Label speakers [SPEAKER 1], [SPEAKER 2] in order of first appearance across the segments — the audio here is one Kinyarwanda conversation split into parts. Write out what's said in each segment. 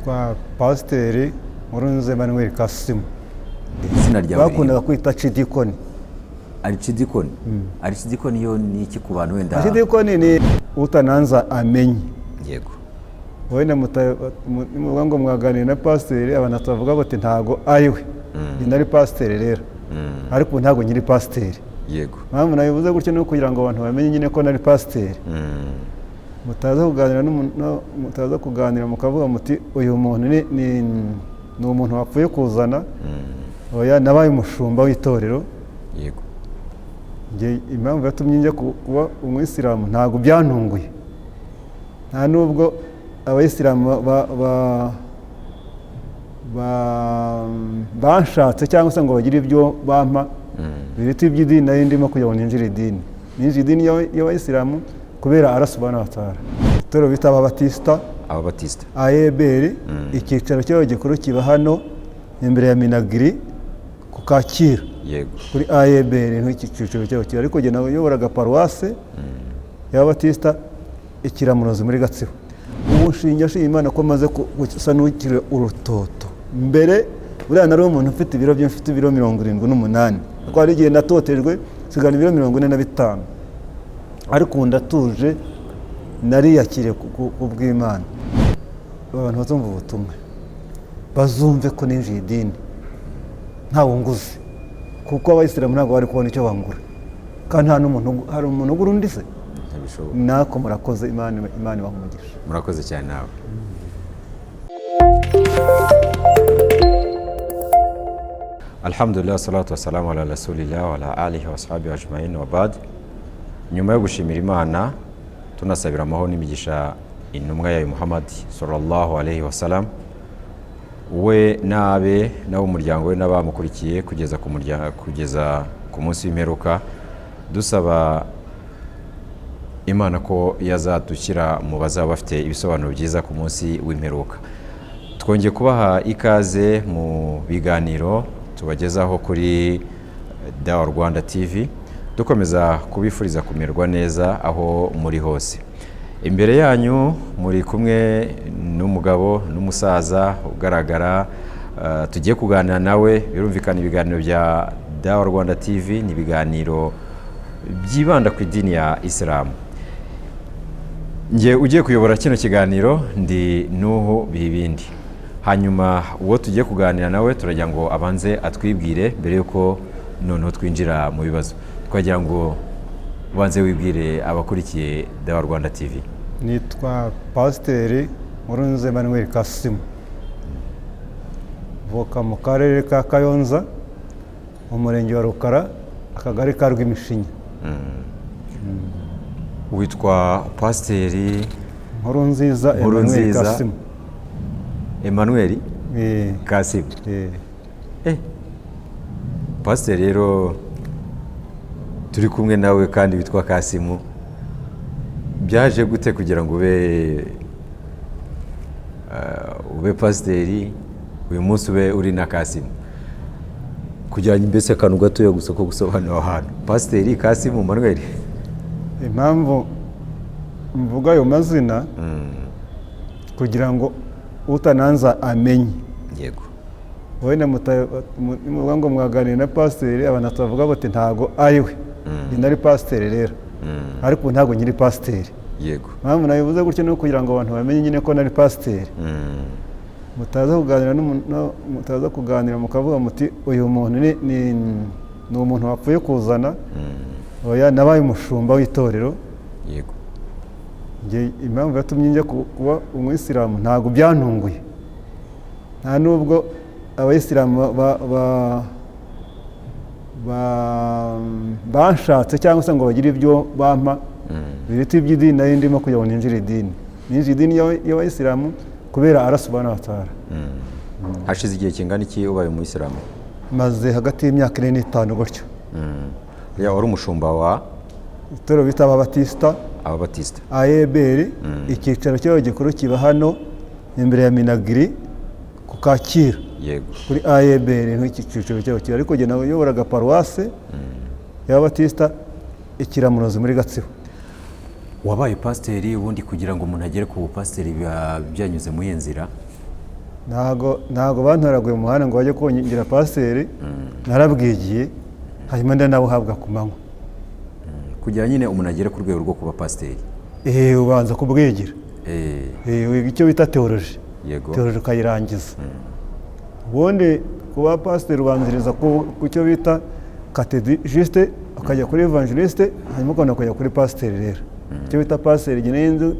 [SPEAKER 1] Nitwa Pasiteri Nkurunziza Emmanuel Kasimu.
[SPEAKER 2] Izina ryawe?
[SPEAKER 1] Bakundaga kwita Cidikoni.
[SPEAKER 2] Aricidikoni. Aricidikoni yo ni iki ku bantu wenda?
[SPEAKER 1] Cidikoni ni utananza amenye. Wenda muvuga ngo mwaganira na pasiteri, abantu batavuga bati ntago ari we. Njye nari pasiteri rero, ariko ubu ntabwo nkiri pasiteri. Impamvu nabivuze gutyo ni ukugira ngo abantu bamenye nyine ko nari pasiteri, mutaza kuganira mutaza kuganira mukavuga muti uyu muntu ni umuntu wapfuye kuzana. Oya, nabaye umushumba w'itorero. Njye impamvu yatumye njya kuba umuyisilamu ntabwo byantunguye, nta nubwo abayisilamu banshatse cyangwa se ngo bagire ibyo bampa biruta iby'idini nari ndimo kugira ngo ninjire idini. Ninjire idini y'abayisilamu kubera Allah subhanahu wa ta'ala. Itorero bita Ababatisita.
[SPEAKER 2] Ababatisita.
[SPEAKER 1] AEBR, icyicaro cyayo gikuru kiba hano imbere ya Minagiri ku Kacyiru. Kuri AEBR niho iki cyicaro cyayo kiba, ariko njye nayoboraga paruwase y'Ababatisita Ikiramuruzi muri Gatsibo. Ubu nshinge ashima Imana ko maze gusa n'ukiri urutoto. Mbere buriya nari umuntu ufite ibiro byinshi, mfite ibiro 78, kuko hari igihe natotejwe nsigana ibiro 45, ariko ubu ndatuje, nariyakiriye ku bw'Imana. Abantu bazumva ubutumwa bazumve ko ninjiye idini ntawe nguze, kuko abayisilamu ntabwo bari kubona icyo bangura, kandi nta n'umuntu hari umuntu ugura undi se?
[SPEAKER 2] Ntibishoboka.
[SPEAKER 1] Nako murakoze, Imana ibaha umugisha.
[SPEAKER 2] Murakoze cyane nawe. Alhamdulillah, salatu wassalamu ala rasulillah wa ala alihi wa ashabihi ajmain wa bad. Nyuma yo gushimira Imana tunasabira amahoro n'imigisha intumwa yayo Muhammad sallallahu alaihi wasallam, we n'abe n'ab'umuryango we n'abamukurikiye kugeza ku munsi w'imperuka, dusaba Imana ko yazadushyira mu bazaba bafite ibisobanuro byiza ku munsi w'imperuka. Twongeye kubaha ikaze mu biganiro tubagezaho kuri Dawa Rwanda TV, dukomeza kubifuriza kumererwa neza aho muri hose. Imbere yanyu muri kumwe n'umugabo n'umusaza ugaragara, tugiye kuganira nawe. Birumvikana ibiganiro bya Dawa Rwanda TV ni ibiganiro byibanda ku idini ya Isilamu. Njye ugiye kuyobora kino kiganiro ndi Nuhu Bibindi. Hanyuma uwo tugiye kuganira nawe turagira ngo abanze atwibwire mbere yuko noneho twinjira mu bibazo. Twagira ngo ubanze wibwire abakurikiye Dawa Rwanda TV.
[SPEAKER 1] Nitwa Pasiteri Nkurunziza Emmanuel Kasimu, mvuka mu karere ka Kayonza, mu murenge wa Rukara, akagari ka Rwimishinya.
[SPEAKER 2] Witwa Pasiteri
[SPEAKER 1] Nkurunziza Emmanuel
[SPEAKER 2] Nkurunziza
[SPEAKER 1] Kasimu.
[SPEAKER 2] Emmanuel Kasimu. Pasiteri rero turi kumwe nawe kandi witwa Kasimu, byaje gute kugira ngo ube pasiteri uyu munsi ube uri na Kasimu? Kugira ngo mbese akantu gatoya gusa ko gusobanura aho hantu, Pasiteri Kasimu Manuel.
[SPEAKER 1] Impamvu mvuga ayo mazina kugira ngo utananza amenye. Wenda muvuga ngo mwaganira na pasiteri, abantu batavuga bati ntago ari we. Njye nari pasiteri rero, ariko ubu ntabwo nkiri pasiteri. Impamvu nabivuze gutyo ni ukugira ngo abantu bamenye nyine ko nari pasiteri, mutaza kuganira mutaza kuganira mukavuga muti uyu muntu ni umuntu wapfuye kuzana. Oya, nabaye umushumba w'itorero. Njye impamvu yatumye njya kuba umuyisilamu ntabwo byantunguye, nta nubwo abayisilamu banshatse cyangwa se ngo bagire ibyo bampa biruta iby'idini nari ndimo kugira ngo ninjire idini. Ninjire idini y'abayisilamu kubera Allah subhanahu wa ta'ala.
[SPEAKER 2] Hashize igihe kingana iki ubaye umuyisilamu?
[SPEAKER 1] Maze hagati y'imyaka 4 n'itanu gutyo.
[SPEAKER 2] Ya, wari umushumba wa
[SPEAKER 1] itorero bita Ababatisita.
[SPEAKER 2] Ababatisita.
[SPEAKER 1] AEBR, icyicaro cyayo gikuru kiba hano imbere ya Minagiri ku Kacyiru. Kuri AEBR niho iki cyicaro cyayo kiba, ariko njye nayoboraga paruwase y'Ababatisita Ikiramuruzi muri Gatsibo.
[SPEAKER 2] Wabaye pasiteri, ubundi kugira ngo umuntu agere ku bupasiteri biba byanyuze muri iyo nzira?
[SPEAKER 1] Ntago bantoraguye mu muhanda ngo bajye kungira pasiteri, narabwigiye, hanyuma ndanabuhabwa ku manywa.
[SPEAKER 2] Kugira nyine umuntu agere ku rwego rwo kuba pasiteri,
[SPEAKER 1] ubanza kubwigira. Wiga icyo bita teoloji.
[SPEAKER 2] Yego.
[SPEAKER 1] Teoloji ukayirangiza. Ubundi kuba pasiteri ubanziriza ku cyo bita katejisite, ukajya kuri evangeliste, hanyuma ukabona kujya kuri pasiteri. Rero icyo bita pasiteri,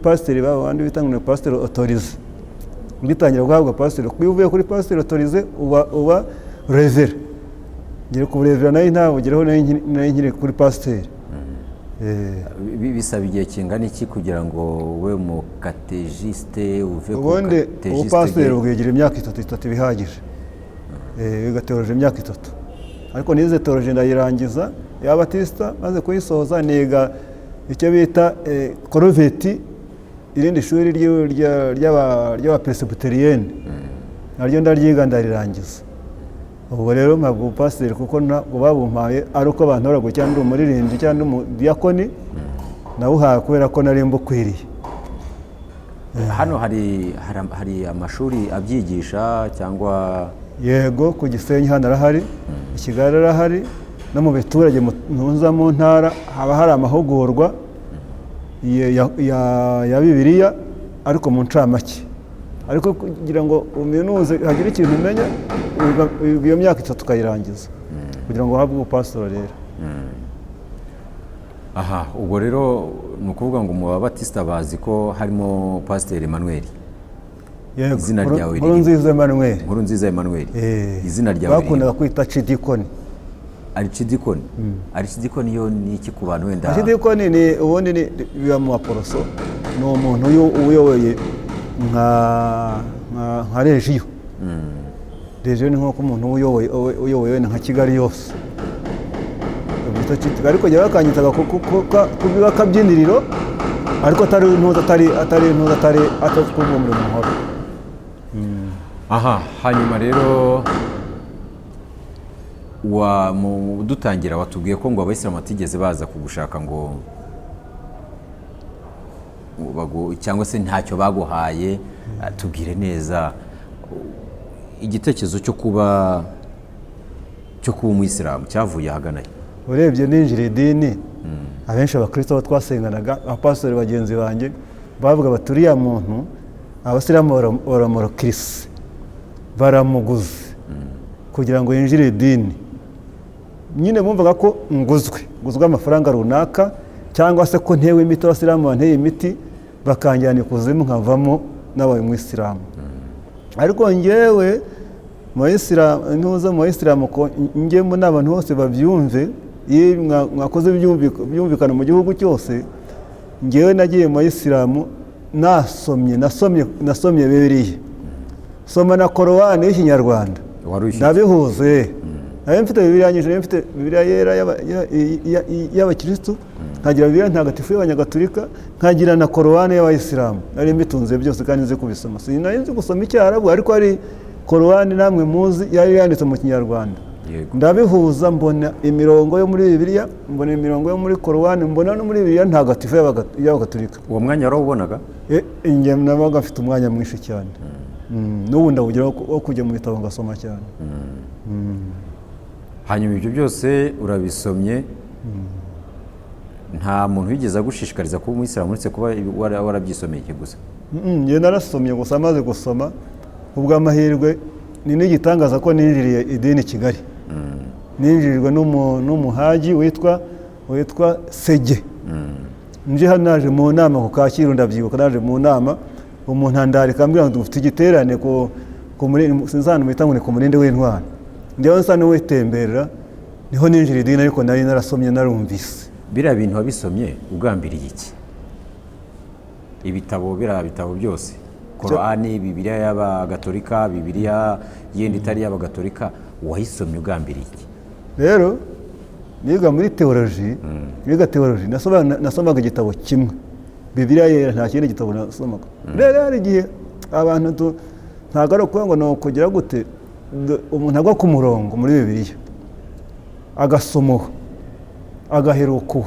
[SPEAKER 1] pasiteri baba abandi bita ngo ni pasiteri autorisé. Ugitangira guhabwa pasiteri, iyo uvuye kuri pasiteri autorisé uba révérend. Ngere ku révérend nayo ntabugeraho, nayo nkiri kuri pasiteri.
[SPEAKER 2] Bisaba igihe kingana iki kugira ngo ube umukatejisite, uve ku
[SPEAKER 1] Ubundi
[SPEAKER 2] katejisite?
[SPEAKER 1] Ubupasiteri bwigira imyaka 3, 3 ibihagije. Wiga teoloji imyaka 3, ariko nize teoloji ndayirangiza y'Abatisita, maze kuyisoza niga icyo bita koroveti, irindi shuri ry'abaperesibiteriyeni, naryo ndaryiga ndarirangiza. Ubwo rero mpabwa ubupasiteri kuko ntabwo babumpaye ari uko bantoraguye cyangwa ndi umuririmbyi cyangwa ndi umudiyakoni, nawuhawe kubera ko nari mbukwiriye.
[SPEAKER 2] Hano hari amashuri abyigisha cyangwa?
[SPEAKER 1] Yego, ku Gisenyi hano arahari, i Kigali arahari, no mu biturage ntuza mu ntara haba hari amahugurwa ya Bibiliya, ariko mu ncamake. Ariko kugira ngo uminuze hagire ikintu umenya, wiga iyo myaka 3 ukayirangiza kugira ngo uhabwe ubupasitori rero.
[SPEAKER 2] Aha, ubwo rero ni ukuvuga ngo mu Babatisita bazi ko harimo Pasiteri Emmanuel.
[SPEAKER 1] Yego.
[SPEAKER 2] Izina ryawe
[SPEAKER 1] Nkuru
[SPEAKER 2] riri?
[SPEAKER 1] Nziza Emmanuel.
[SPEAKER 2] Nkuru Nziza Emmanuel. Izina ryawe
[SPEAKER 1] Bakundaga kwita Cidikoni.
[SPEAKER 2] Aricidikoni. Aricidikoni yo ni iki ku bantu wenda?
[SPEAKER 1] Cidikoni ni ubundi ni biba mu Baporoso, ni umuntu uyoboye nka rejiyo. Rejiyo ni nk'uko umuntu uyoboye wenda nka Kigali yose babyita Cidikoni, ariko njyewe bakanyitaga ku bw'akabyiniriro, ariko atari ntuza, atari ntuza, atari kuri uwo murimo nkora.
[SPEAKER 2] Aha, hanyuma rero wa mu dutangira watubwiye ko ngo Abayisilamu batigeze baza kugushaka ngo cyangwa se ntacyo baguhaye. Tubwire neza igitekerezo cyo kuba umuyisilamu cyavuye ahagana he?
[SPEAKER 1] Urebye ninjira idini, abenshi abakristo bo twasenganaga, abapasitori bagenzi banjye bavuga bati: "Uriya muntu Abasilamu baramurokirise, baramuguze kugira ngo yinjire idini." Nyine bumvaga ko nguzwe amafaranga runaka, cyangwa se ko ntewe imiti, Abasilamu banteye imiti bakanjyana ikuzimu nkavamo nabaye umuyisilamu. Ariko njyewe mu bayisilamu, ntuza mu bayisilamu ko njyemo n'abantu bose babyumve, iyo mwakoze byumvikana mu gihugu cyose, njyewe nagiye mu bayisilamu nasomye, nasomye Bibiliya, soma na Korowani y'Ikinyarwanda.
[SPEAKER 2] Wari uyifite?
[SPEAKER 1] Ndabihuze. Nari mfite Bibiliya nyinshi, nari mfite Bibiliya yera y'abakirisitu, nkagira Bibiliya ntagatifu y'Abanyagatulika, nkagira na Korowani y'Abayisilamu. Nari mbitunze byose kandi nzi kubisoma. Sinari nzi gusoma Icyarabu, ariko hari Korowani namwe muzi yari yanditse mu Kinyarwanda. Ndabihuza, mbona imirongo yo muri Bibiliya, mbona imirongo yo muri Korowani, mbona no muri Bibiliya ntagatifu y'Abagatulika.
[SPEAKER 2] Uwo mwanya warawubonaga?
[SPEAKER 1] Njye nabaga mfite umwanya mwinshi cyane. N'ubu ndawugira wo kujya mu bitabo ngasoma cyane.
[SPEAKER 2] Hanyuma ibyo byose urabisomye, nta muntu wigeze agushishikariza kuba umuyisilamu uretse kuba warabyisomeye gusa?
[SPEAKER 1] Njye narasomye gusa. Amaze gusoma, ubw'amahirwe ni n'igitangaza ko ninjiriye idini i Kigali, ninjirijwe n'umuhaji witwa Sege. Nje hano, naje mu nama ku Kacyiru, ndabyibuka, naje mu nama, umuntu andarika ambwira ngo dufite igiterane ku sinzi ahantu bita ngo ni ku Murindi w'Intwari. Njyewe nsa n'uwitemberera, niho ninjira idini, ariko nari narasomye, narumvise.
[SPEAKER 2] Biriya bintu wabisomye ugambiriye iki? Ibitabo, biriya bitabo byose, Korani, Bibiliya y'Abagatolika, Bibiliya yindi itari iy'Abagatolika, wayisomye ugambiriye iki?
[SPEAKER 1] Rero niga muri teoloji, niga teoloji, nasomaga igitabo kimwe, Bibiliya yera, nta kindi gitabo nasomaga. Rero hari igihe abantu ntabwo ari ukuvuga ngo ni ukugira gute, umuntu agwa ku murongo muri Bibiliya, agasoma uwo, agaheruka uwo,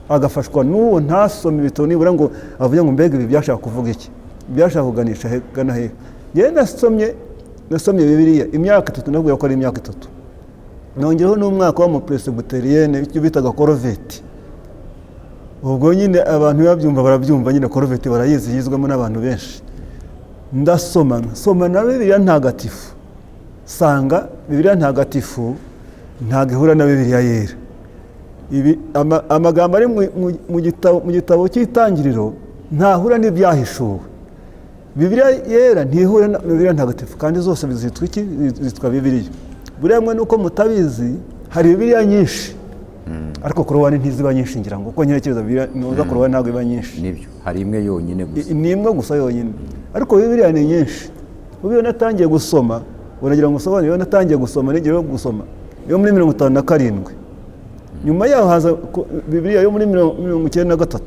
[SPEAKER 1] agafashwa n'uwo, ntasome ibitabo nibura ngo avuge ngo: "Mbega ibi byashaka kuvuga iki? Byashaka kuganisha gana hehe?" Njyewe nasomye Bibiliya imyaka 3, nabwo yakora imyaka 3, nongereho n'umwaka w'umupresbyterienne icyo bitaga koroveti. Ubwo nyine abantu babyumva barabyumva nyine, koroveti barayizi, yizwemo n'abantu benshi. Ndasoma nsoma na Bibiliya ntagatifu, sanga Bibiliya ntagatifu ntabwo ihura na Bibiliya yera. Ibi amagambo ari mu gitabo cy'itangiriro ntahura n'ibyahishuwe. Bibiliya yera ntihura na Bibiliya ntagatifu, kandi zose zitwa iki? Zitwa Bibiliya. Buriya mwe nuko mutabizi, hari Bibiliya nyinshi, ariko korowani ntiziba nyinshi, ngira ngo uko ntekereza Bibiliya nuza korowani ntabwo iba nyinshi.
[SPEAKER 2] Nibyo, hari imwe yonyine gusa.
[SPEAKER 1] Ni imwe gusa yonyine, ariko Bibiliya ni nyinshi. Ubu iyo natangiye gusoma, uragira ngo usobanure, iyo natangiye gusoma n'igihe yo gusoma yo muri 57, nyuma yaho haza Bibiliya yo muri 93,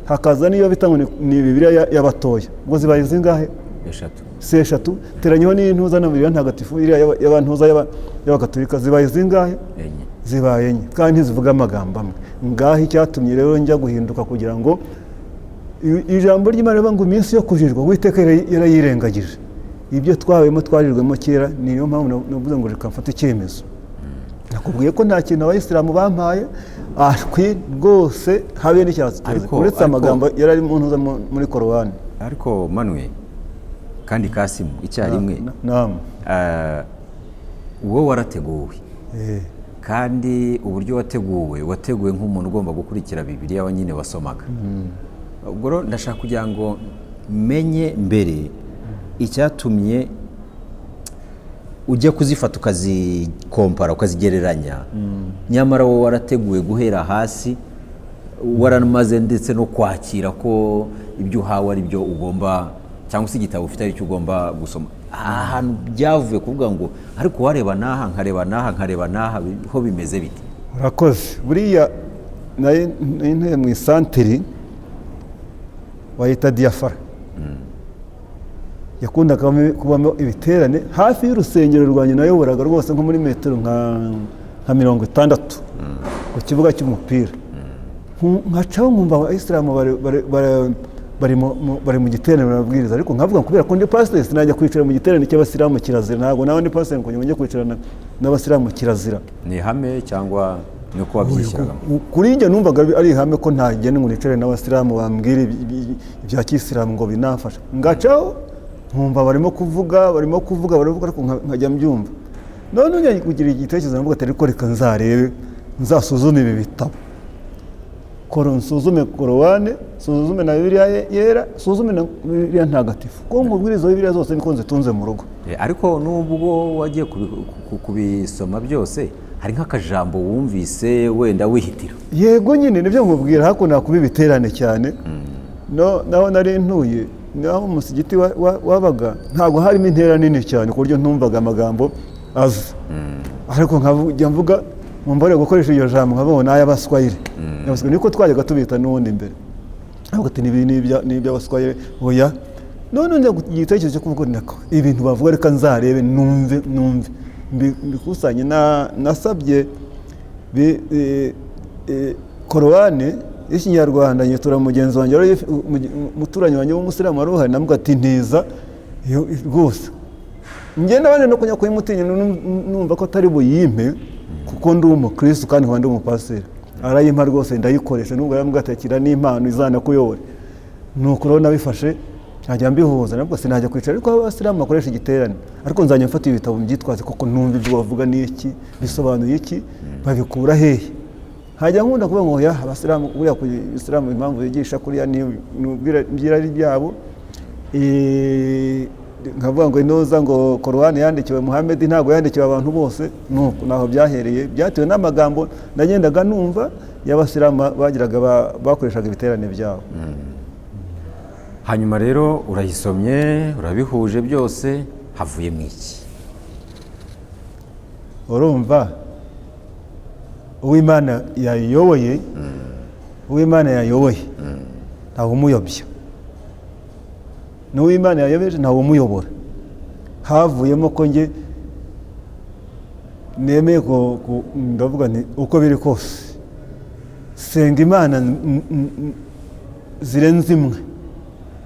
[SPEAKER 1] hakaza n'iyo bita ngo ni Bibiliya y'abatoya. Ubwo zibaye zingahe?
[SPEAKER 2] 3.
[SPEAKER 1] Si 3, teranyeho n'intuza na Bibiliya ntagatifu iriya y'abantuza y'abakatolika, zibaye zingahe?
[SPEAKER 2] 4.
[SPEAKER 1] Zibaye 4, kandi ntizivuga amagambo amwe. Ngaho icyatumye rero njya guhinduka, kugira ngo ijambo ry'Imana rivuga ngo iminsi yo kujijwa Uwiteka yarayirengagije. Ibyo twabemo twarirwemo kera, niyo mpamvu navuze ngo reka mfate icyemezo. Nakubwiye ko nta kintu abayisilamu bampaye ashwi rwose, habe n'icyatsi, uretse amagambo yari ari mu ntuza muri korowani.
[SPEAKER 2] Ariko Manuel kandi Kasimu icyarimwe,
[SPEAKER 1] naam,
[SPEAKER 2] wowe warateguwe, kandi uburyo wateguwe nk'umuntu ugomba gukurikira Bibiliya we nyine wasomaga. Ubwo ndashaka kugira ngo menye mbere icyatumye ujya kuzifata ukazikompara ukazigereranya, nyamara wowe warateguwe guhera hasi, waramaze ndetse no kwakira ko ibyo uhawe ari byo ugomba, cyangwa se igitabo ufite ari cyo ugomba gusoma. Ahantu byavuye kuvuga ngo ariko wareba n'aha nkareba n'aha nkareba n'aha, ho bimeze bite?
[SPEAKER 1] Urakoze. Buriya nari ntuye mu isanteri wayita Diafara, yakundaga kubamo ibiterane hafi y'urusengero rwanjye nayoboraga rwose, nko muri metero nka 60 ku kibuga cy'umupira. Nkacaho nkumva abayisilamu bari mu giterane barabwiriza, ariko nkavuga kubera ko ndi pasiteri sinajya kwicara mu giterane cy'abasilamu, kirazira. Ntabwo nawe ndi pasiteri ngo njye kwicarana n'abasilamu, kirazira.
[SPEAKER 2] Ni ihame cyangwa ni uko wabyishyiragamo?
[SPEAKER 1] Kuri njye numvaga ari ihame ko ntagenda ngo nicare n'abasilamu bambwire ibya kisilamu ngo binamfasha. Ngacaho nkumva barimo kuvuga ariko nkajya mbyumva. None njya kugira igitekerezo navuga ati ariko reka nzarebe, nzasuzume ibi bitabo, nsuzume korowani, nsuzume na Bibiliya yera, nsuzume na Bibiliya ntagatifu, kuko nkubwiriza Bibiliya zose niko nzitunze mu rugo.
[SPEAKER 2] Ariko nubwo wagiye kubisoma byose, hari nk'akajambo wumvise wenda wihitira?
[SPEAKER 1] Yego nyine nibyo nkubwira, hakunda kuba ibiterane cyane. Naho nari ntuye, naho umusigiti wabaga, ntabwo harimo intera nini cyane ku buryo ntumvaga amagambo aza, ariko nkajya mvuga mumbare gukoresha iryo jambo nkavuga n'ay'abaswahili, niko twajyaga tubita n'ubundi mbere, ntabwo ati ni iby'abaswahili, oya. None njya igitekerezo cyo kuvuga nako ibintu bavuga reka nzarebe numve mbikusanye. Nasabye korowani y'ikinyarwanda nyitura mugenzi wanjye, umuturanyi wanjye w'umusilamu wari uhari, namubwira ati ntiza rwose. Ngenda abandi no kujya kuyimutinya, numva ko atari buyimpe kuko ndi umukristo kandi nkaba ndi umupasiteri. Arayimpa rwose ndayikoresha, nubwo yaramubwira n'impano izanakuyobora. Nuko rero nabifashe nkajya mbihuza, nabwo sinajya kwicara ariko abasilamu bakoresha igiterane, ariko nzajya mfata ibitabo mbyitwaze kuko numva ibyo bavuga ni iki, bisobanuye iki, babikura hehe. Hajya nkunda kuvuga ngo ya abasilamu buriya ku isilamu impamvu yigisha kuriya ni ibyirari byabo, nkavuga ngo inoza ngo korowani yandikiwe Muhammad ntabwo yandikiwe abantu bose. Nuko naho byahereye, byatewe n'amagambo nagendaga numva y'abasilamu bagiraga bakoreshaga ibiterane byabo.
[SPEAKER 2] Hanyuma rero urayisomye, urabihuje byose, havuyemo iki?
[SPEAKER 1] Urumva Uwimana yayoboye, Uwimana yayoboye ntawe umuyobya, n'Uwimana yayobeje ntawe umuyobora. Havuyemo ko njye nemeye, ndavuga nti uko biri kose senga Imana zirenze imwe,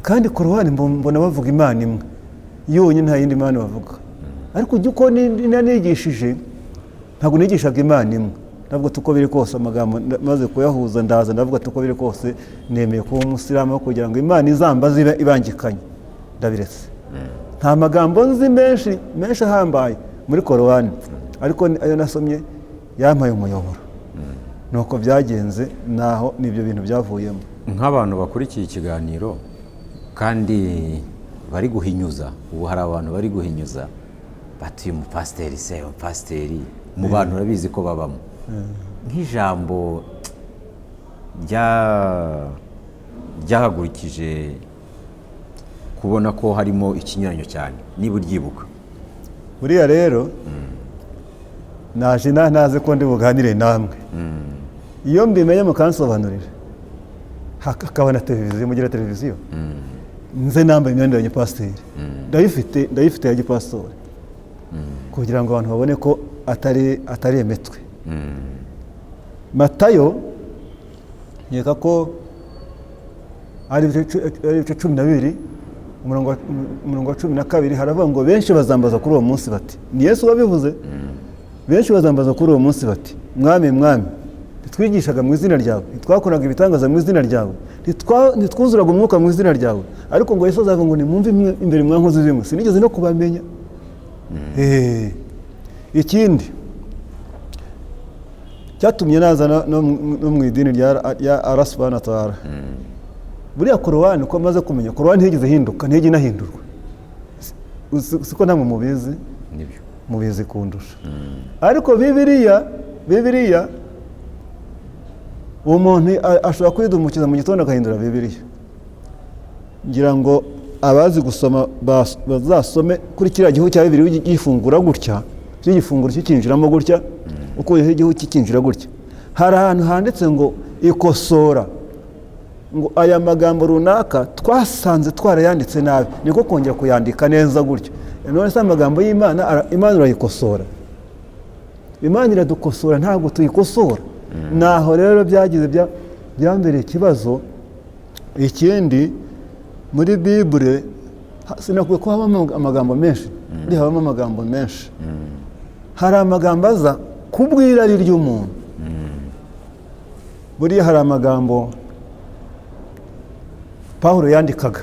[SPEAKER 1] kandi korowani mbona bavuga Imana imwe. Yonyine, nta yindi mana bavuga. Ariko ujya uko nanigishije, ntabwo nigishaga Imana imwe. Ntabwo, uko biri kose, amagambo maze kuyahuza, ndaza ndavuga ati: "Uko biri kose nemeye kuba umusilamu kugira ngo Imana izambaze ibe ibangikanye." Ndabiretse. Nta magambo nzi menshi menshi ahambaye muri Korowani, ariko ayo nasomye yampaye umuyoboro. Nuko byagenze, naho n'ibyo bintu byavuyemo.
[SPEAKER 2] Nk'abantu bakurikiye ikiganiro kandi bari guhinyuza, ubu hari abantu bari guhinyuza batuye umupasiteri se, umupasiteri mu bantu urabizi ko babamo, nk'ijambo ryahagurukije kubona ko harimo ikinyuranyo cyane, niba uryibuka.
[SPEAKER 1] Buriya rero naje ntazi ko ndi buganire namwe. Iyo mbimenye mukansobanurira, hakaba na televiziyo, mugira televiziyo, nze nambaye imyenda ya gipasiteri, ndayifite, ndayifite ya gipasitori, kugira ngo abantu babone ko atari imitwe. Matayo, nkeka ko ari ibice 12, umurongo wa 12, haravuga ngo: "Benshi bazambaza kuri uwo munsi bati", ni Yesu wabivuze, "benshi bazambaza kuri uwo munsi bati: 'Mwami, Mwami, ntitwigishaga mu izina ryawe? Ntitwakoraga ibitangaza mu izina ryawe? Ntitwuzuraga umwuka mu izina ryawe?' Ariko ngo Yesu azavuga ngo: 'Nimwumve imbere, mwa nkozi z'imwe, sinigeze no kubamenya.'" Ikindi cyatumye naza no mu idini rya Allah subhanahu wa ta'ala, buriya Korowani, uko maze kumenya, Korowani ntiyigeze ihinduka, ntiyigeze inahindurwa. Siko namwe mubizi?
[SPEAKER 2] Nibyo.
[SPEAKER 1] Mubizi kundusha. Ariko Bibiliya, uwo muntu ashobora kwidumukiza mu gitondo agahindura Bibiliya. Ngira ngo abazi gusoma bazasome kuri kiriya gihu cya Bibiliya gifungura gutya, cy'igifunguro kikinjiramo gutya, ukuyeho igihu kikinjira gutya, hari ahantu handitse ngo ikosora, ngo aya magambo runaka twasanze twarayanditse nabi, niko kongera kuyandika neza gutya. None se amagambo y'Imana, Imana urayikosora? Imana iradukosora, ntabwo tuyikosora. Naho rero byagize byambereye ikibazo. Ikindi, muri Bibure sinakwiye ko habamo amagambo menshi, buriya habamo amagambo menshi. Hari amagambo aza kubw'irari ry'umuntu. Buriya hari amagambo Pawulo yandikaga,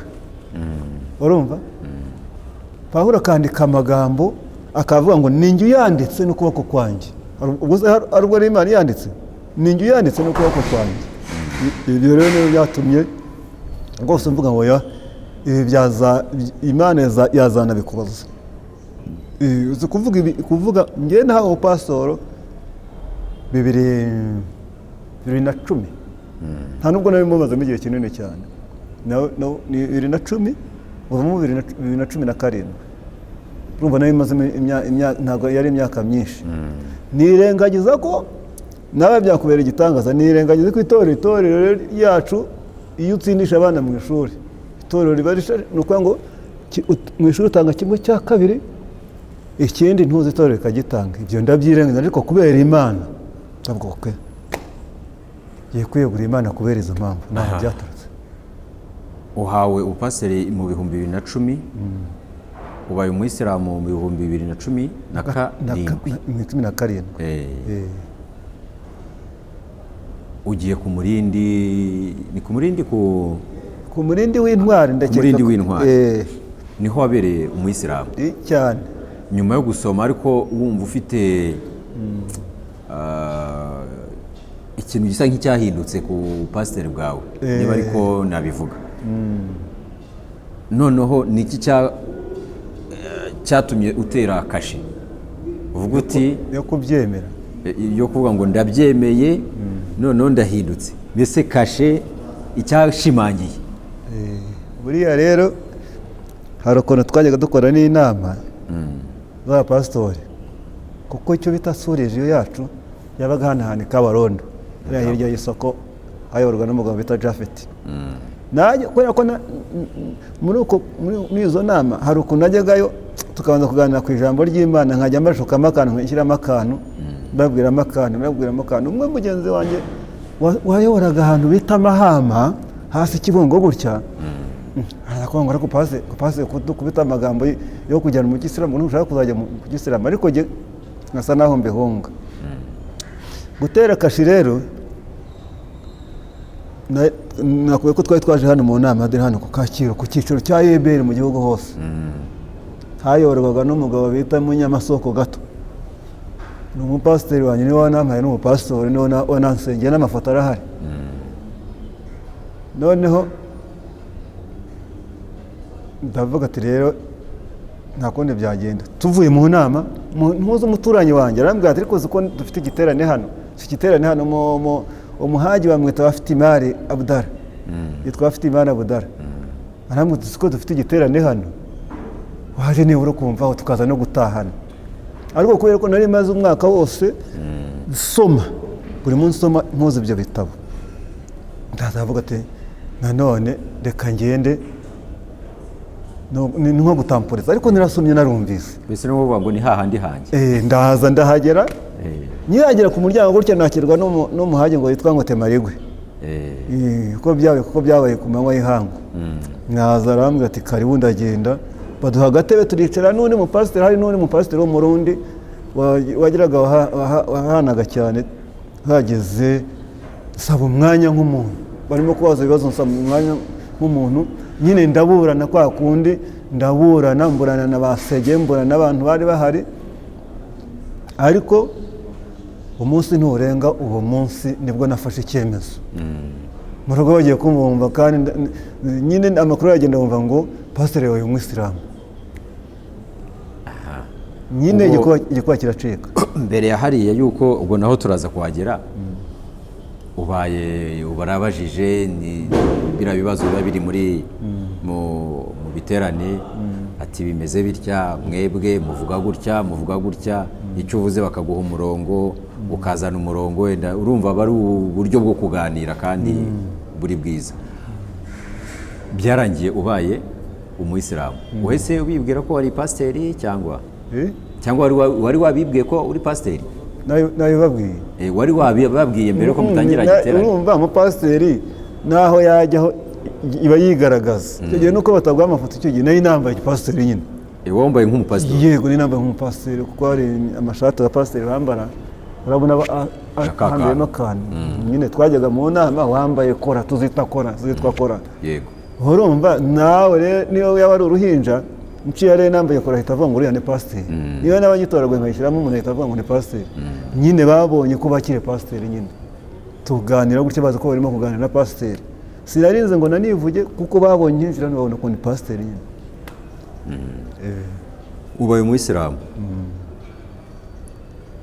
[SPEAKER 1] urumva, Pawulo akandika amagambo akavuga ngo: "Ni njye uyanditse n'ukuboko kwanjye." Ubwo se hari ubwo ari Imana yanditse? "Ni njye uyanditse n'ukuboko kwanjye." Ibyo rero niyo byatumye rwose mvuga ngo: "Ya, ibi byaza Imana yazanabikubaza." Uzi kuvuga ibi, kuvuga njye nahawe ubupasitoro 2010, nta nubwo nari mubazemo igihe kinini cyane. Ni 2010, uvamo 2017. Urumva nari mazemo ntabwo yari imyaka myinshi. Nirengagiza ko nawe byakubera igitangaza, nirengagiza ko itorero ryacu, iyo utsindisha abana mu ishuri, itorero riba rishaje. Ni ukuvuga ngo mu ishuri utanga 1/2, ikindi ntuzi, itorero rikagitanga. Ibyo ndabyirengagiza, ariko kubera Imana ntabwo kwe ngiye kwiyegurira Imana kubera izo mpamvu, ntaho byaturutse.
[SPEAKER 2] Uhawe ubupasiteri mu 2010, ubaye umuyisilamu mu 2017.
[SPEAKER 1] Mu 17.
[SPEAKER 2] Ugiye ku Murindi, ni ku Murindi ku
[SPEAKER 1] Ku Murindi w'Intwari, ndakeka.
[SPEAKER 2] Murindi w'Intwari. Niho wabereye umuyisilamu?
[SPEAKER 1] Cyane.
[SPEAKER 2] Nyuma yo gusoma, ariko wumva ufite ikintu gisa nk'icyahindutse ku pasiteri bwawe, niba ariko nabivuga. Noneho ni iki cyatumye utera kashe uvuga uti
[SPEAKER 1] Yo kubyemera?
[SPEAKER 2] Yo kuvuga ngo ndabyemeye, noneho ndahindutse, mbese kashe icyashimangiye?
[SPEAKER 1] Buriya rero hari ukuntu twajyaga dukora n'inama z'abapasitori, kuko icyo bita sous-région yacu yabaga hano hantu i Kabarondo, hariya hirya y'isoko, hayoborwa n'umugabo bita Jafeti. Nanjye kubera ko muri izo nama hari ukuntu najyagayo, tukabanza kuganira ku ijambo ry'Imana, nkajya mbashukamo akantu, nkashyiramo akantu, mbabwiramo akantu, mbabwiramo akantu. Umwe mugenzi wanjye wayoboraga ahantu bita Mahama, hasi Kibungo gutya, araza. Bakavuga ngo ariko pase kudukubita amagambo yo kujyana mu kisilamu, ntushaka kuzajya mu kisilamu, ariko jye nkasa naho mbihunga. Gutera kashi rero nakubwiye ko twari twaje hano mu nama dore hano ku Kacyiru, ku cyicaro cya AEBR mu gihugu hose. Hayoborwaga n'umugabo bita Munyamasoko Gato, ni umupasiteri wanjye, niwe wanampaye n'umupasitori, niwe wanansengeye, n'amafoto arahari. Noneho ndavuga ati rero nta kundi byagenda. Tuvuye mu nama, ntuzi umuturanyi wanjye arambwira ati ariko uzi ko dufite igiterane hano, si igiterane hano, umuhaji bamwita Bafitimari Abdara, yitwa Bafitimari Abdara. Arambwira ati uzi ko dufite igiterane hano, waje nibura ukumva aho tukaza no gutahana. Ariko kubera ko nari maze umwaka wose nsoma, buri munsi nsoma mpuza ibyo bitabo, ndazavuga ati nanone reka ngende, ni nko gutampuriza, ariko narasomye narumvise.
[SPEAKER 2] Mbese ni ukuvuga ngo ni hahandi hanjye.
[SPEAKER 1] Ndaza ndahagera, nkihagera ku muryango gutya nakirwa n'umuhage ngo yitwa ngo Temarigwe. Kuko byabaye ku manywa y'ihangu. Naza arambwira ati karibu, ndagenda baduha agatebe turicara, n'undi mupasiteri, hari n'undi mupasiteri w'umurundi wagiraga wahanaga cyane. Hageze nsaba umwanya nk'umuntu, barimo kubaza ibibazo, nsaba umwanya nk'umuntu nyine, ndaburana kwa kundi, ndaburana, mburana na ba Sege, mburana n'abantu bari bahari, ariko umunsi nturenga uwo munsi nibwo nafashe icyemezo. Mu rugo bagiye kumvumva, kandi nyine amakuru yagenda bumva ngo pasiteri yabaye umwisilamu. Nyine igikuba kiracika.
[SPEAKER 2] Mbere ya hariya yuko ubwo naho turaza kuhagera, ubaye ubarabajije ni biriya bibazo biba biri muri mu biterane, ati bimeze bitya, mwebwe muvuga gutya, muvuga gutya, icyo uvuze bakaguha umurongo, ukazana umurongo, wenda urumva aba ari uburyo bwo kuganira kandi buri bwiza. Byarangiye ubaye umuyisilamu. Uhese ubibwira ko wari pasiteri cyangwa cyangwa wari wabibwiye ko uri pasiteri?
[SPEAKER 1] Nabibabwiye.
[SPEAKER 2] Wari wabibabwiye mbere ko mutangira igiterane?
[SPEAKER 1] Urumva umupasiteri naho yajyaho iba yigaragaza. Icyo gihe nuko bataguha amafoto, icyo gihe nari nambaye igipasiteri nyine.
[SPEAKER 2] Wambaye nk'umupasiteri?
[SPEAKER 1] Yego, nari nambaye nk'umupasiteri, kuko hari amashati ya pasiteri bambara, urabona hambiyemo akantu. Nyine twajyaga mu nama wambaye kora, tuzita kora, zitwa kora.
[SPEAKER 2] Yego.
[SPEAKER 1] Urumva nawe rero niyo yaba ari uruhinja, nciye rero nambaye kora ahita avuga ngo uriya ni pasiteri. Niyo naba nyitoraguye nkayishyiramo umuntu ahita avuga ngo ni pasiteri. Nyine babonye ko bakiri pasiteri nyine. Tuganira gutya bazi ko barimo kuganira na pasiteri. Sinarinze ngo nanivuge kuko babonye injira babona ko ni pasiteri nyine.
[SPEAKER 2] Ubaye umuyisilamu.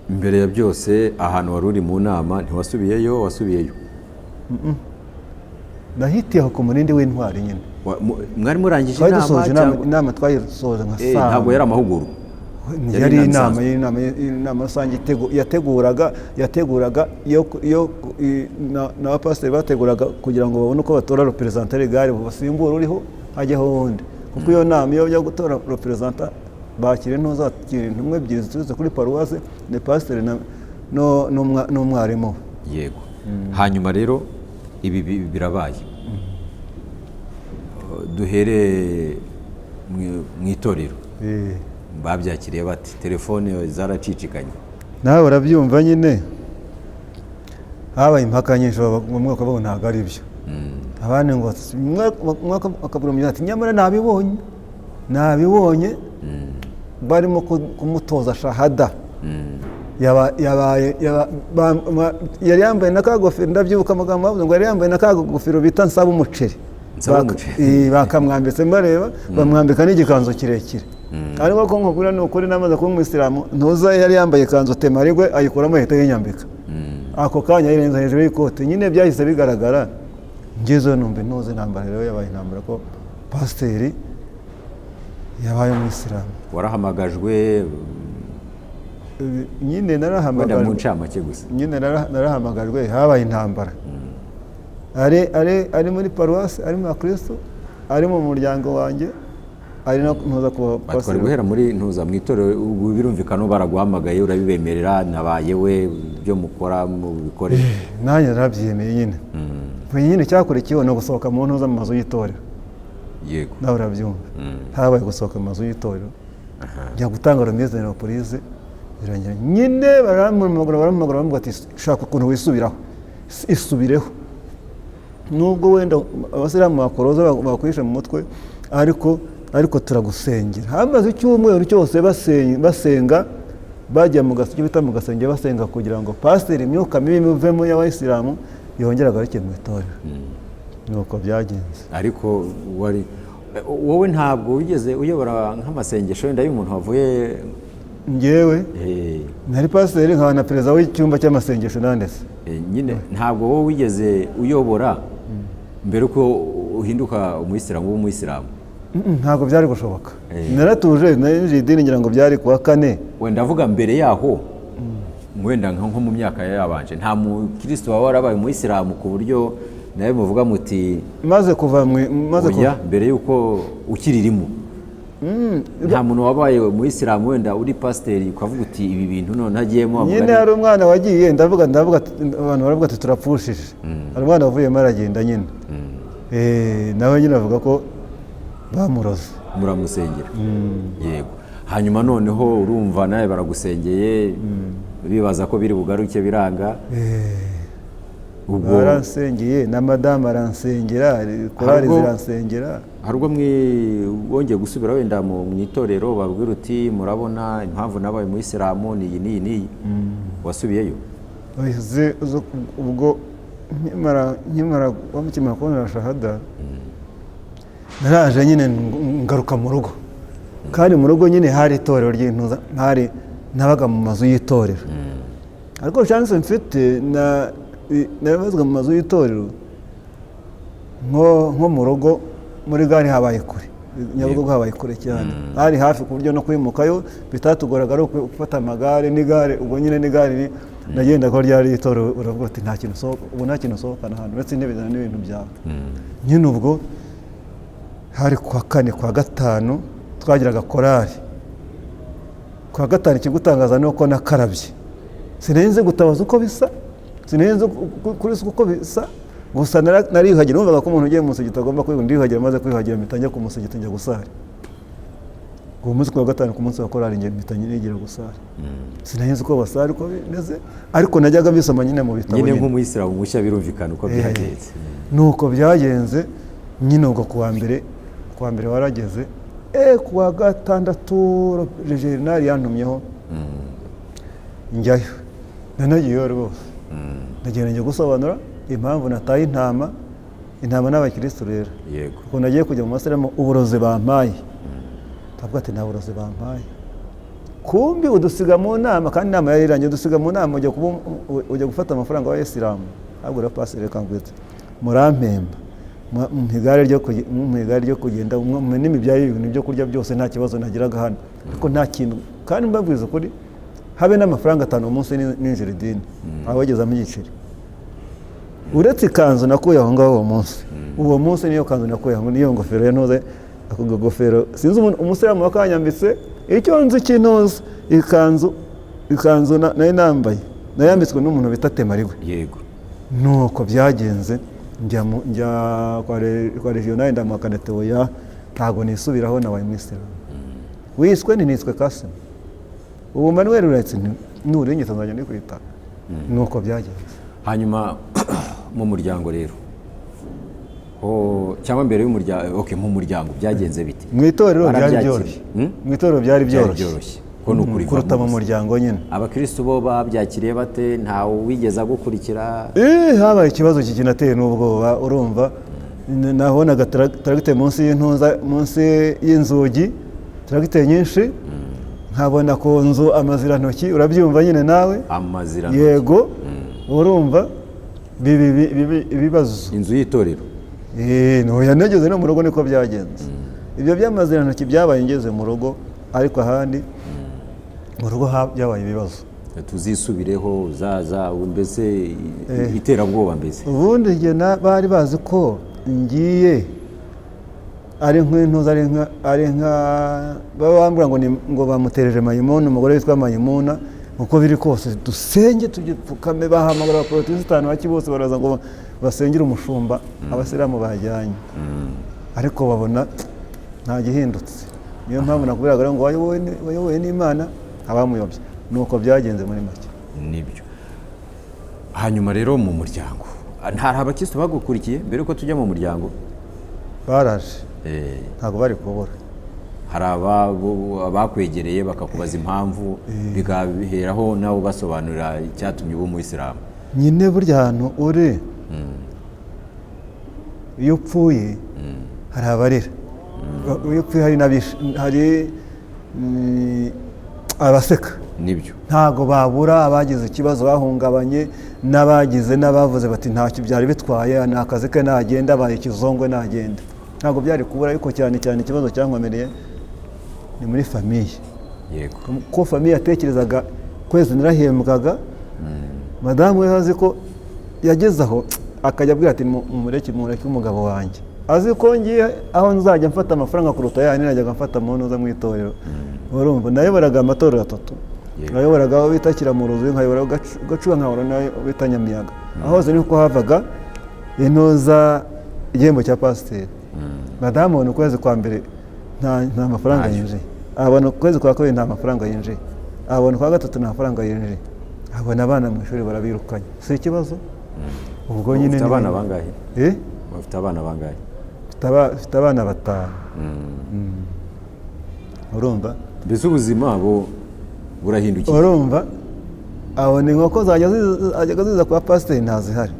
[SPEAKER 2] Mbere ya byose ahantu wari uri mu nama ntiwasubiyeyo, wasubiyeyo?
[SPEAKER 1] Nahitiye aho ku murindi w'intwari nyine.
[SPEAKER 2] Mwari murangije inama cyangwa?
[SPEAKER 1] Inama twayisoje nka saa.
[SPEAKER 2] Ntabwo yari amahugurwa.
[SPEAKER 1] Yari inama rusange yateguraga yo n'abapasiteri bateguraga kugira ngo babone uko batora reperezanta legale basimbura uriho hajyaho wundi. Kuko iyo nama iyo bajya gutora reperezanta bakira intuzakira intumwa ebyiri ziturutse kuri paruwase, ni pasiteri n'umwarimu.
[SPEAKER 2] Yego. Hanyuma rero ibi birabaye. Duhere mu itorero. Babyakiriye bati telefone zaracicikanye.
[SPEAKER 1] Nawe urabyumva nyine, habaye impaka nyinshi, bamwe bakavuga ntabwo ari byo, abandi ngo umwe ati nyamara nabibonye barimo kumutoza shahada. Yari yambaye na kagofero, ndabyibuka amagambo bavuze ngo yari yambaye na kagofero bita nsaba umuceri, bakamwambitse mbareba, bamwambika n'igikanzu kirekire. Ariko ko nkubwira ni ukuri, namaze kuba umuyisilamu, ntuza yari yambaye ikanzu Temarigwe ayikuramo ahita yinyambika. Ako kanya yirenza hejuru y'ikote, nyine byahise bigaragara. Ngezeyo numva ntuzi intambara rero yabaye intambara ko pasiteri yabaye umuyisilamu.
[SPEAKER 2] Warahamagajwe?
[SPEAKER 1] Nyine narahamagajwe.
[SPEAKER 2] Mu ncamake gusa.
[SPEAKER 1] Nyine narahamagajwe, habaye intambara. Ari muri paruwasi, ari mu bakristo, ari mu muryango wanjye, ari no ntuza kuba
[SPEAKER 2] pasiteri. Guhera muri ntuza mu itorero birumvikana baraguhamagaye urabibemerera, nabaye we ibyo mukora mubikore.
[SPEAKER 1] Nanjye narabyemeye nyine. Nyine cyakurikiyeho ni ugusohoka mu ntuza mu mazu y'itorero.
[SPEAKER 2] Yego.
[SPEAKER 1] Nawe urabyumva, habaye gusohoka mu mazu y'itorero, njya gutanga remise na police, birangira nyine barampamagara, barampamagara, baravuga ati shaka ukuntu wisubiraho, isubireho, nubwo wenda abasilamu bakoroza bakwishe mu mutwe, ariko turagusengera. Hamaze icyumweru cyose basenga, bajya mu gaseke bita mu gasenge, basenga kugira ngo pasiteri imyuka mibi imuvemo y'abayisilamu yongere agaruke mu itorero. Nuko byagenze.
[SPEAKER 2] Ariko wari wowe ntabwo wigeze uyobora nk'amasengesho wenda y'umuntu wavuye?
[SPEAKER 1] Njyewe nari pasiteri, nkaba na perezida w'icyumba cy'amasengesho nandese.
[SPEAKER 2] Nyine ntabwo wowe wigeze uyobora mbere uko uhinduka umuyisilamu, uba umuyisilamu?
[SPEAKER 1] Ntabwo byari gushoboka. Naratuje, ninjiye idini ngira ngo byari kuwa kane.
[SPEAKER 2] Wenda avuga mbere yaho, wenda nko mu myaka yabanje, nta mukristo waba warabaye umuyisilamu ku buryo nawe muvuga muti
[SPEAKER 1] Maze kuva maze
[SPEAKER 2] Oya, mbere y'uko ukiririmo, nta muntu wabaye umuyisilamu wenda uri pasiteri ukavuga uti ibi bintu none agiyemo?
[SPEAKER 1] Nyine hari umwana wagiye, ndavuga abantu baravuga ati turapfushije. Hari umwana wavuyemo aragenda nyine. Nawe nyine avuga ko bamuroze.
[SPEAKER 2] Muramusengera. Yego. Hanyuma noneho urumva nawe baragusengeye, bibaza ko biri bugaruke, biranga. Ubwo
[SPEAKER 1] Baransengeye na madamu aransengera, korali ziransengera.
[SPEAKER 2] Hari ubwo wongeye gusubira wenda mu itorero babwira uti murabona impamvu nabaye umuyisilamu ni iyi n'iyi n'iyi, wasubiyeyo?
[SPEAKER 1] Ubwo nkimara kubona shahada, naraje nyine ngaruka mu rugo, kandi mu rugo nyine hari itorero ry'intuza, hari nabaga mu mazu y'itorero. Ariko chance mfite, nabazwa mu mazu y'itorero nko mu rugo muri gare habaye kure, Nyabugogo habaye kure cyane. Hari hafi ku buryo no kwimukayo bitatugoraga, ari gufata amagare n'igare. Ubwo nyine n'igare nagenda ko ryari itorero, uravuga ati nta kintu usohoka, ubu nta kintu usohokana ahantu uretse intebe n'ibintu byawe nyine. Ubwo hari kuwa kane, kuwa gatanu twagiraga korali. Kuwa gatanu ikigutangaza ni uko nakarabye, sinenze gutabaza uko bisa, sinenze kuri uko bisa, gusa nariyuhagira. Numvaga ko umuntu ugiye mu musigiti agomba kwiyuhagira. Ndiyuhagira, maze kwiyuhagira mpita njya ku musigiti, njya gusari. Uwo munsi kuwa gatanu, ku munsi wa korali, njye mpita nigira gusari. Sinenze uko basari uko bimeze, ariko najyaga mbisoma nyine mu bitabo.
[SPEAKER 2] Nyine nk'umuyisilamu mushya birumvikana uko byagenze.
[SPEAKER 1] Nuko byagenze nyine. Ubwo kuwa mbere warageze, kuwa gatandatu regional yantumyeho njyayo. Nanagiyeyo rwose, ndagenda njya gusobanura impamvu nataye intama. Intama n'abakirisitu rero.
[SPEAKER 2] Yego.
[SPEAKER 1] Ukuntu nagiye kujya mu masiramu, uburozi bampaye. Ndavuga ati nta burozi bampaye. Kumbi udusiga mu nama, kandi inama yari irangiye, udusiga mu nama ujya gufata amafaranga y'abayisilamu. Ahubwo rero pasiteri, reka ngwite, murampemba, mumpa igare ryo kugenda, mumpa n'imibyare y'ibintu byo kurya byose, nta kibazo nagiraga hano. Ariko nta kintu, kandi mbabwiza ukuri, habe n'amafaranga 5 umunsi ninjira idini abagezamo igiceri, uretse ikanzu nakuye aho ngaho uwo munsi. Uwo munsi niyo kanzu nakuye aho, niyo ngofero ya ntuze, ako gofero sinzi umusilamu wakanyambitse. Icyo nzi cy'intuze, ikanzu nari nambaye nayambitswe n'umuntu bita Temarigwe.
[SPEAKER 2] Yego.
[SPEAKER 1] Nuko byagenze, njya kwa regional, ndamuhakana ati oya, ntabwo nisubiraho, nabaye umuyisilamu. Wiswe ni niswe Kassim. Ubu Manuel uretse nurinyita nzajya ndikwita. Nuko byagenze.
[SPEAKER 2] Hanyuma mu muryango rero, cyangwa mbere y'umuryango, okay, mu muryango byagenze bite?
[SPEAKER 1] Mu itorero byari byoroshye. Mu itorero byari byoroshye
[SPEAKER 2] ko ni ukuri
[SPEAKER 1] kuruta mu muryango nyine.
[SPEAKER 2] Abakristo bo babyakiriye bate? Ntawe wigeze agukurikira?
[SPEAKER 1] Habaye ikibazo kikinateye n'ubwoba. Urumva nabonaga tracteur munsi y'intuza, munsi y'inzugi, tracteur nyinshi, nkabona ku nzu amazirantoki, urabyumva nyine nawe.
[SPEAKER 2] Amazirantoki.
[SPEAKER 1] Yego, urumva ibibazo.
[SPEAKER 2] Inzu y'itorero.
[SPEAKER 1] Ntoya nageze no mu rugo niko byagenze. Ibyo by'amazirantoki byabaye ngeze mu rugo, ariko ahandi mu rugo byabaye ibibazo.
[SPEAKER 2] Tuzisubireho zaza mbese iterabwoba mbese.
[SPEAKER 1] Ubundi njye bari bazi ko ngiye ari nk'intuza, ari nka bambwira ngo bamutereje Mayimuna, umugore witwa Mayimuna, uko biri kose dusenge tugipfukame. Bahamagara abaporotisitanti baki bose baraza ngo basengere umushumba abasilamu bajyanye. Ariko babona nta gihindutse. Niyo mpamvu nakubwiraga ngo wayobowe n'Imana abamuyobye. Nuko byagenze muri make.
[SPEAKER 2] Nibyo. Hanyuma rero mu muryango hari abakristo bagukurikiye mbere yuko tujya mu muryango?
[SPEAKER 1] Baraje, ntabwo bari kubura.
[SPEAKER 2] Hari abakwegereye bakakubaza impamvu, bigaheraho nawe ubasobanurira icyatumye uba umuyisilamu.
[SPEAKER 1] Nyine burya ahantu uri iyo upfuye hari abarira, iyo upfuye hari abaseka.
[SPEAKER 2] Nibyo.
[SPEAKER 1] Ntabwo babura abagize ikibazo bahungabanye, n'abagize n'abavuze bati ntacyo byari bitwaye, ni akazi ke nagenda, abaye ikizongwe nagenda. Ntabwo byari kubura, ariko cyane cyane ikibazo cyankomereye ni muri famiye.
[SPEAKER 2] Yego.
[SPEAKER 1] Ko famiye yatekerezaga kwezi narahembwaga, madamu we azi ko yageze aho akajya abwira ati mumureke mumureke umugabo wanjye, azi ko ngiye aho nzajya mfata amafaranga kuruta yandi najyaga mfata mu ntuza mu itorero. Urumva nayoboraga amatorero atatu, nayoboraga aho bita Kiramuruzi, nkayobora Gacuba, nkayobora n'aho bita Nyamiyaga. Aho hose niko havaga intuza igihembo cya pasiteri. Madamu abona ukwezi kwa mbere nta mafaranga yinjiye, abona ukwezi kwa kabiri nta mafaranga yinjiye, abona ukwa gatatu nta mafaranga yinjiye, abona abana mu ishuri barabirukanye. Si ikibazo? Ubwo nyine
[SPEAKER 2] Ufite abana bangahe? Ufite abana bangahe?
[SPEAKER 1] Mfite abana 5. Urumva?
[SPEAKER 2] Mbese ubuzima burahindukiye.
[SPEAKER 1] Urumva? Abona inkoko zajyaga ziza kwa pasiteri ntazihari,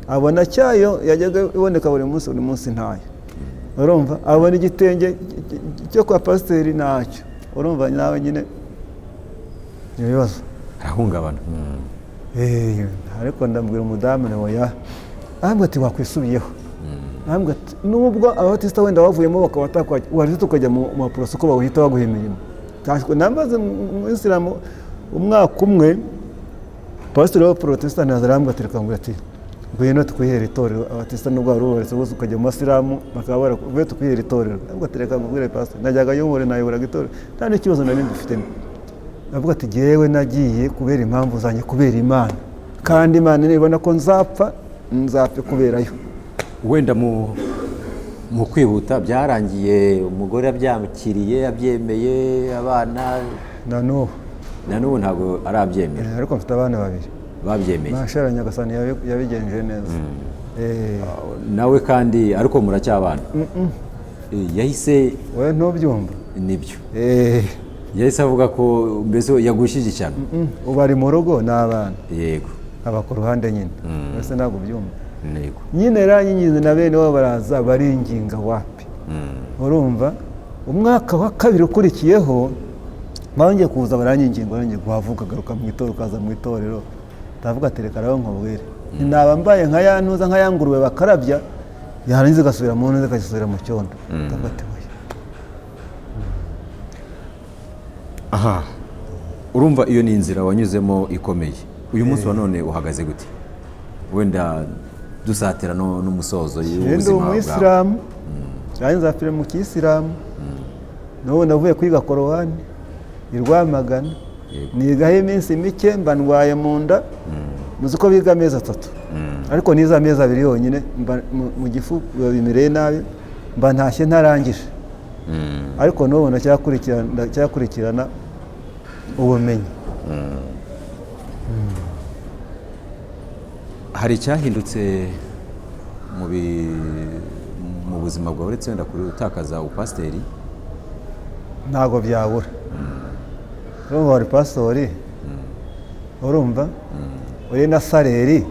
[SPEAKER 1] abona cyayo yajyaga iboneka buri munsi buri munsi ntayo. Urumva? Abona igitenge cyo kwa pasiteri ntacyo. Urumva nawe nyine ibibazo.
[SPEAKER 2] Arahungabana.
[SPEAKER 1] Ariko ndabwira umudamu ni oya, arambwira ati wakwisubiyeho. Arambwira ati nubwo ababatisita wenda bavuyemo bakaba waretse tukajya mu maporoso ko bawuhita baguha imirimo. Namaze mu isilamu umwaka umwe, pasiteri w'abaporotesitanti arambwira ati reka ngwira ati ngwino tukwihere itorero, abatisita nubwo wari ubaretse bose ukajya mu masilamu bakaba barakubwiye tukwihere itorero. Arambwira ati reka ngwire pasiteri, najyaga yobora nayoboraga itorero nta n'ikibazo nari mbifitemo. Avuga ati jyewe nagiye kubera impamvu zanjye, kubera Imana, kandi Imana nibona ko nzapfa nzapfe kuberayo.
[SPEAKER 2] Wenda mu kwihuta byarangiye umugore abyakiriye, abyemeye, abana
[SPEAKER 1] na n'ubu
[SPEAKER 2] ntabwo arabyemera.
[SPEAKER 1] Ariko mfite abana 2
[SPEAKER 2] babyemeye.
[SPEAKER 1] Mashara Nyagasani yabigenje neza.
[SPEAKER 2] Nawe kandi ariko muracyabana. Yahise
[SPEAKER 1] we ntubyumva.
[SPEAKER 2] Nibyo. Yahise avuga ko mbese yagushije ishyano.
[SPEAKER 1] Ubu ari mu rugo n'abana.
[SPEAKER 2] Yego.
[SPEAKER 1] Aba ku ruhande nyine. Mbese ntabwo ubyumva.
[SPEAKER 2] Yego.
[SPEAKER 1] Nyine ranyinginze na bene wabo baraza baringinga wapi. Urumva umwaka wa kabiri ukurikiyeho bongeye kuza baranyinginga, baranyinginga wavuga garuka mu itorero, ukaza mu itorero. Ndavuga ati reka rero nkubwire, naba mbaye nka ya ntuza nka ya ngurube bakarabya yarangiza igasubira mu ntuza igasubira mu cyondo. Ndavuga ati oya.
[SPEAKER 2] Aha urumva iyo ni inzira wanyuzemo ikomeye. Uyu munsi wa none uhagaze gute? Wenda dusatira n'umusozo y'ubuzima bwawe.
[SPEAKER 1] Umuyisilamu nzapfira mu kiyisilamu. N'ubu navuye kwiga Korowani i Rwamagana, nigaho iminsi mike mba ndwaye mu nda. Muzi ko biga amezi 3, ariko nize amezi 2 yonyine mba mu gifu bimereye nabi, mba ntashye ntarangije. Ariko n'ubu ndacyakurikirana ubumenyi.
[SPEAKER 2] Hari icyahindutse mu buzima bwawe uretse wenda gutakaza upasiteri?
[SPEAKER 1] Ntabwo byabura. Urumva wari pasitori, urumva uri na sareri,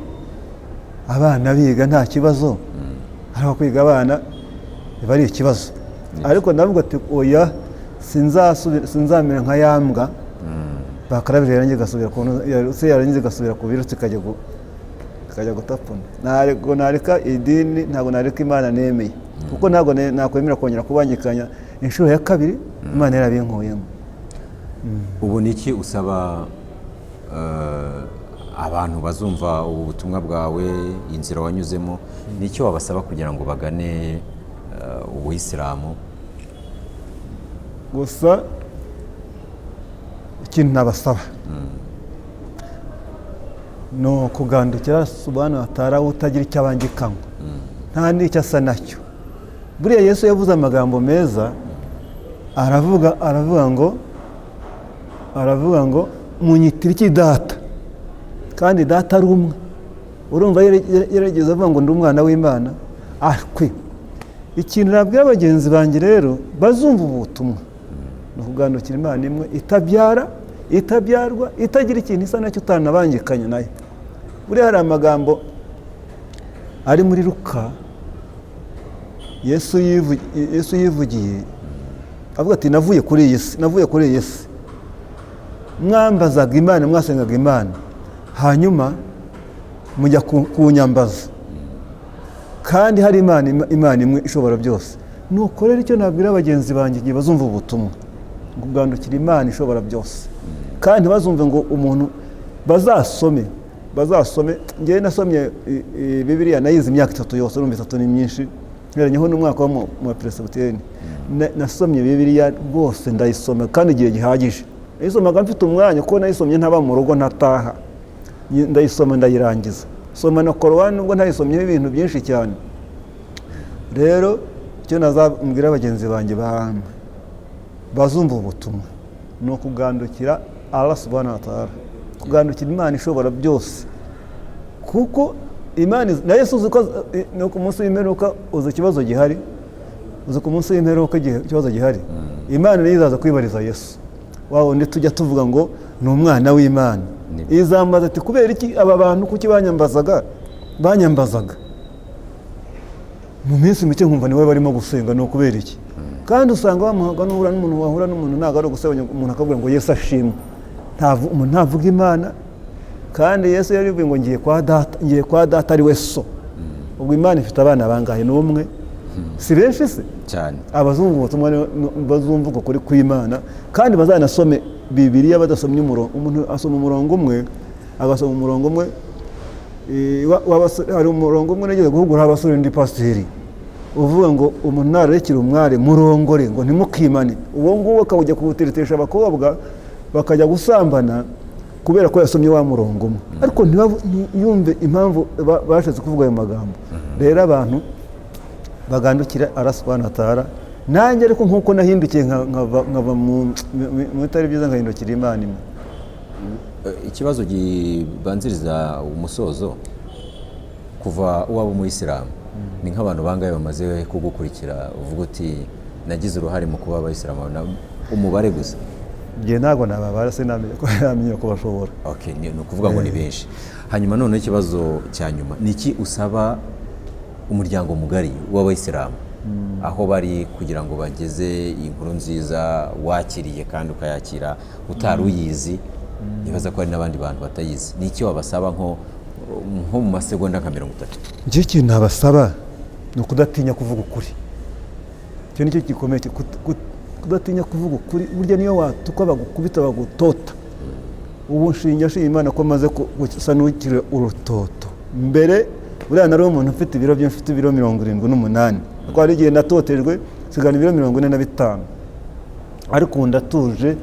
[SPEAKER 1] abana biga nta kibazo, ariko kwiga abana biba ari ikibazo. Ariko ndavuga ati oya, sinzamera nka yambwa bakarabira yarangiza igasubira ku yarangiza igasubira ku birutsi ikajya gutapfuna. Ntabwo nareka idini, ntabwo nareka Imana nemeye, kuko ntabwo nakwemera kongera kubangikanya inshuro ya kabiri Imana yarabinkuyemo.
[SPEAKER 2] Ubu ni iki usaba abantu bazumva ubu butumwa bwawe, inzira wanyuzemo, ni iki wabasaba kugira ngo bagane ubuyisilamu?
[SPEAKER 1] Gusa ikintu nabasaba ni ukugandukira Subhanahu wa Ta'ala utagira icyo abangikanywa, nta n'icyo asa nacyo, Buriya Yesu yavuze amagambo meza, aravuga ngo munyitira iki data, kandi data ari umwe. Urumva yarigeze avuga ngo ndi umwana w'Imana. Akwe ikintu nabwira bagenzi banjye rero bazumva ubutumwa ni ukugandukira Imana imwe itabyara, itabyarwa, itagira ikintu isa nacyo utanabangikanye nayo. Buriya hari amagambo ari muri Luka Yesu yivugiye avuga ati navuye kuri iyi si, navuye kuri iyi si, mwambazaga Imana, mwasengaga Imana, hanyuma mujya kunyambaza, kandi hari Imana imwe ishobora byose. Nuko rero icyo nabwira bagenzi banjye igihe bazumva ubutumwa, kugandukira Imana ishobora byose, kandi bazumve ngo umuntu bazasome. Ngewe nasomye Bibiliya nayize imyaka 3 yose, urumva 3 ni myinshi, ngeranyeho n'umwaka wo mu Presbyterian. Nasomye Bibiliya rwose ndayisoma kandi igihe gihagije. Nayisomaga mfite umwanya kuko nayisomye ntaba mu rugo ntataha, ndayisoma ndayirangiza. Soma na Korowani nubwo ntayisomyeho ibintu byinshi cyane. Rero icyo nazabwira bagenzi banjye bazumva ubutumwa ni ukugandukira Allah subhanahu wa ta'ala, kugandukira Imana ishobora byose, kuko Imana na Yesu uzi ko no ku munsi w'imperuka uzi ikibazo gihari, uzi ku munsi w'imperuka ikibazo gihari. Imana niyo izaza kwibariza Yesu, wa wundi tujya tuvuga ngo ni umwana w'Imana. Izambaza ati kubera iki aba bantu kuki banyambazaga mu minsi mike nkumva niwe barimo gusenga, ni ukubera iki? Kandi usanga wamuhaga n'uhura n'umuntu, wahura n'umuntu ntabwo ari ugusebanya, umuntu akavuga ngo Yesu ashimwe, umuntu ntavuga Imana. Kandi Yesu yarivuye ngo ngiye kwa data, ngiye kwa data ari we so. Ubwo Imana ifite abana bangahe? Ni umwe, si benshi se
[SPEAKER 2] cyane.
[SPEAKER 1] Abazungu ubutumwa bazumva uko kuri kw'Imana, kandi bazanasome Bibiliya badasomye umurongo. Umuntu asoma umurongo umwe, agasoma umurongo umwe, hari umurongo umwe nageze guhugura abasore ndi pasiteri uvuga ngo umuntu narekera umwari murongore ngo ntimukimane, uwo nguwo akawujya kuwuteretesha abakobwa bakajya gusambana kubera ko yasomye wa murongo umwe, ariko ntiyumve impamvu bashatse kuvuga ayo magambo. Rero abantu bagandukira Allah subhanahu wa ta'ala. Nanjye ariko nkuko nahindukiye nkava mu bitari byiza nkahindukira Imana imwe.
[SPEAKER 2] Ikibazo gibanziriza umusozo, kuva waba umuyisilamu ni nk'abantu bangahe bamaze kugukurikira uvuga uti nagize uruhare mu kuba abayisilamu, umubare gusa?
[SPEAKER 1] Ngiye ntabwo nababara, sinamenye ko bashobora.
[SPEAKER 2] Okay, ni ukuvuga ngo ni benshi. Hanyuma none ikibazo cya nyuma ni iki usaba umuryango mugari w'abayisilamu aho bari kugira ngo bageze inkuru nziza wakiriye kandi ukayakira utari uyizi, nibaza ko hari n'abandi bantu batayizi, ni iki wabasaba nko mu masegonda nka 30?
[SPEAKER 1] Njye ikintu nabasaba ni ukudatinya kuvuga ukuri. Icyo nicyo gikomeye, kudatinya kuvuga ukuri. Burya niyo watukwa bagukubita bagutota. Ubu nshinga Imana ko maze gusa n'ukiri urutoto. Mbere buriya nari umuntu ufite ibiro byinshi, mfite ibiro 78, kuko hari igihe natotejwe nsigana ibiro 45, ariko ubu ndatuje,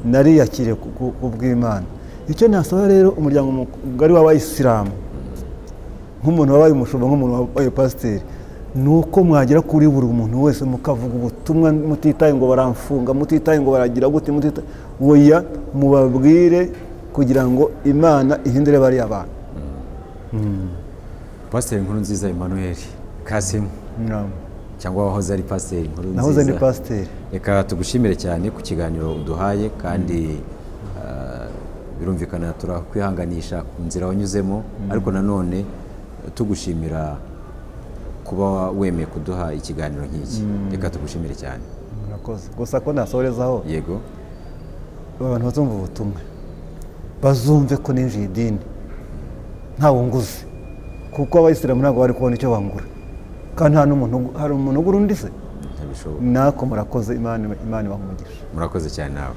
[SPEAKER 1] nariyakiriye ku bw'Imana. Icyo nasaba rero umuryango mugari w'abayisilamu, nk'umuntu wabaye umushumba, nk'umuntu wabaye pasiteri, ni uko mwagera kuri buri muntu wese mukavuga ubutumwa mutitaye ngo baramfunga, mutitaye ngo baragira gute, mutitaye, oya, mubabwire kugira ngo Imana ihindure bariya bantu.
[SPEAKER 2] Pasiteri Nkurunziza Emmanuel Kasimu, cyangwa wahoze ari pasiteri Nkurunziza.
[SPEAKER 1] Nahoze ndi pasiteri.
[SPEAKER 2] Reka tugushimire cyane ku kiganiro uduhaye, kandi birumvikana turakwihanganisha ku nzira wanyuzemo, ariko nanone tugushimira kuba wemeye kuduha ikiganiro nk'iki. Reka tugushimire cyane.
[SPEAKER 1] Murakoze. Gusa ko nasorezaho,
[SPEAKER 2] yego,
[SPEAKER 1] abantu bazumva ubutumwa bazumve ko ninjiye idini ntawe nguze, kuko abayisilamu ntabwo bari kubona icyo bangura, kandi nta n'umuntu, hari umuntu ugura undi se? Nako murakoze, Imana ibaha umugisha.
[SPEAKER 2] Murakoze cyane nawe.